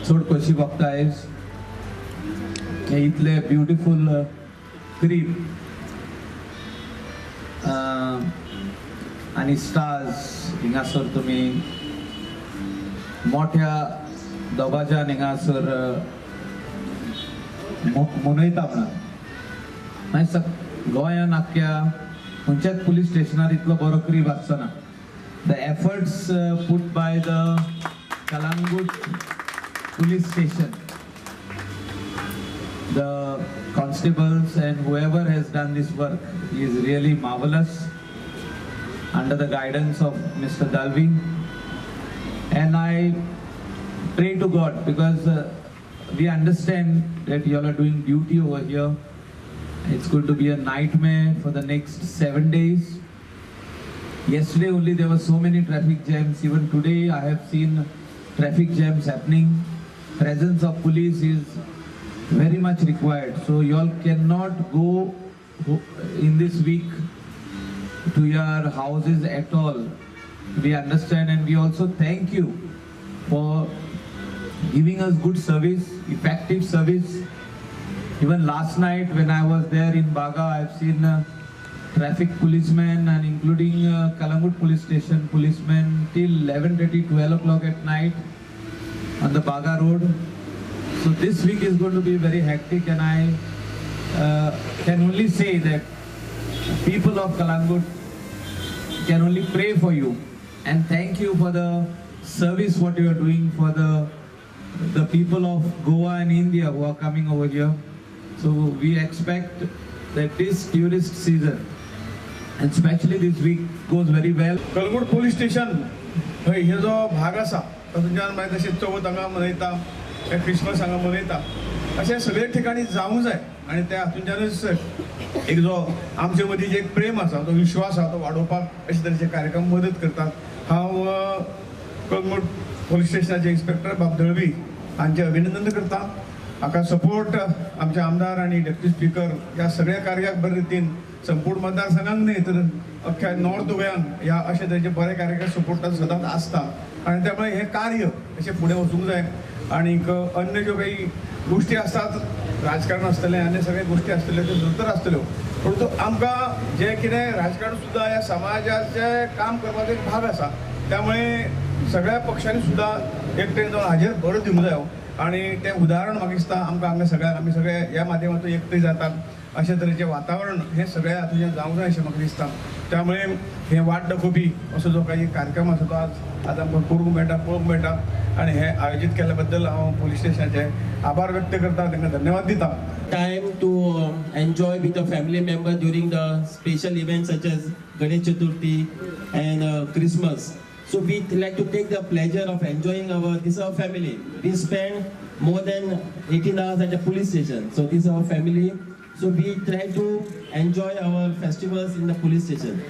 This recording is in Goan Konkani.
चड खोशी भोगता आयज हे इतले ब्युटिफूल क्रीब आनी स्टार्स हिंगासर तुमी मोठ्या दबाज्यान हिंगासर मनयता म्हणून. मागीर गोंयान आख्ख्या खंयच्याच पुलीस स्टेशनार इतलो बरो क्रीब आसचो ना. The efforts put by the Calangute police station, the constables and whoever has done this work is really marvelous under the guidance of Mr. Dalvi. And I pray to God because we understand that you all are doing duty over here. It's going to be a nightmare for the next 7 days. Yesterday only there were so many traffic jams. Even today I have seen traffic jams happening. Presence of police is very much required. So you all cannot go in this week to your houses at all. We understand and we also thank you for giving us good service, effective service. Even last night when I was there in Baga, I have seen traffic policemen and including Calangute police station policemen till 11:30, 12 o'clock at night on the Baga road. So this week is going to be very hectic, and I can only say that people of Calangute can only pray for you and thank you for the service what you are doing for the people of Goa and India who are coming over here. So we expect that this tourist season and especially this week goes very well. Calangute police station हे जो भाग आसा तातूंतल्यान मागीर तशें चवथ हांगा मनयता, क्रिसमस हांगा मनयता, अशें सगळे ठिकाणी जावंक जाय आनी त्या हातूंतल्यानूच एक जो आमचे मदीं जे एक प्रेम आसा, तो विश्वास आसा, तो वाडोवपाक अशे तरेचे कार्यक्रम मदत करतात. हांव कलंगूट पोलीस स्टेशनाचे इन्स्पेक्टर बाब दळवी हांचें अभिनंदन करता. हाका सपोर्ट आमचे आमदार आनी डेप्युटी स्पीकर ह्या सगळ्या कार्याक बरे रितीन संपूर्ण मतदारसंघाक न्हय तर अख्ख्या नॉर्थ गोव्यान ह्या अशे तरेचे बरे कार्यक्रम सपोर्टान सदांच आसता आनी त्यामुळे हें कार्य अशें फुडें वचूंक जाय. आनीक अन्य ज्यो काही गोश्टी आसतात, राजकारण आसतलें, अन्य सगळे गोश्टी आसतल्यो त्यो नंतर आसतल्यो, परंतु आमकां जें कितें राजकारण सुद्दां ह्या समाजाचें काम करपाचो एक भाग आसा. त्यामुळे सगळ्या पक्षांनी सुद्दां एकठांय जावन हाजेर भर दिवंक जायो आनी तें उदाहरण म्हाका दिसता आमकां आमी सगळ्यांक आमी सगळे ह्या माध्यमांतून एकठांय जातात अशे तरेचें वातावरण हें सगळ्या हातूंतल्यान जावंक जाय अशें म्हाका दिसता. त्यामुळे हें वाट दाखोवपी असो जो काही कार्यक्रम आसा तो आज आज आमकां करूंक मेळटा, पळोवंक मेळटा आनी हें आयोजीत केल्ल्या बद्दल हांव पोलीस स्टेशनाचे आभार व्यक्त करता, तांकां धन्यवाद दिता. Time to enjoy with the family member during the special events such as Ganesh Chaturthi and Christmas. So we like to take the pleasure of enjoying our, this is our family. We spend more than 18 hours at the police station. So this is our family. So we try to enjoy our festivals in the police station.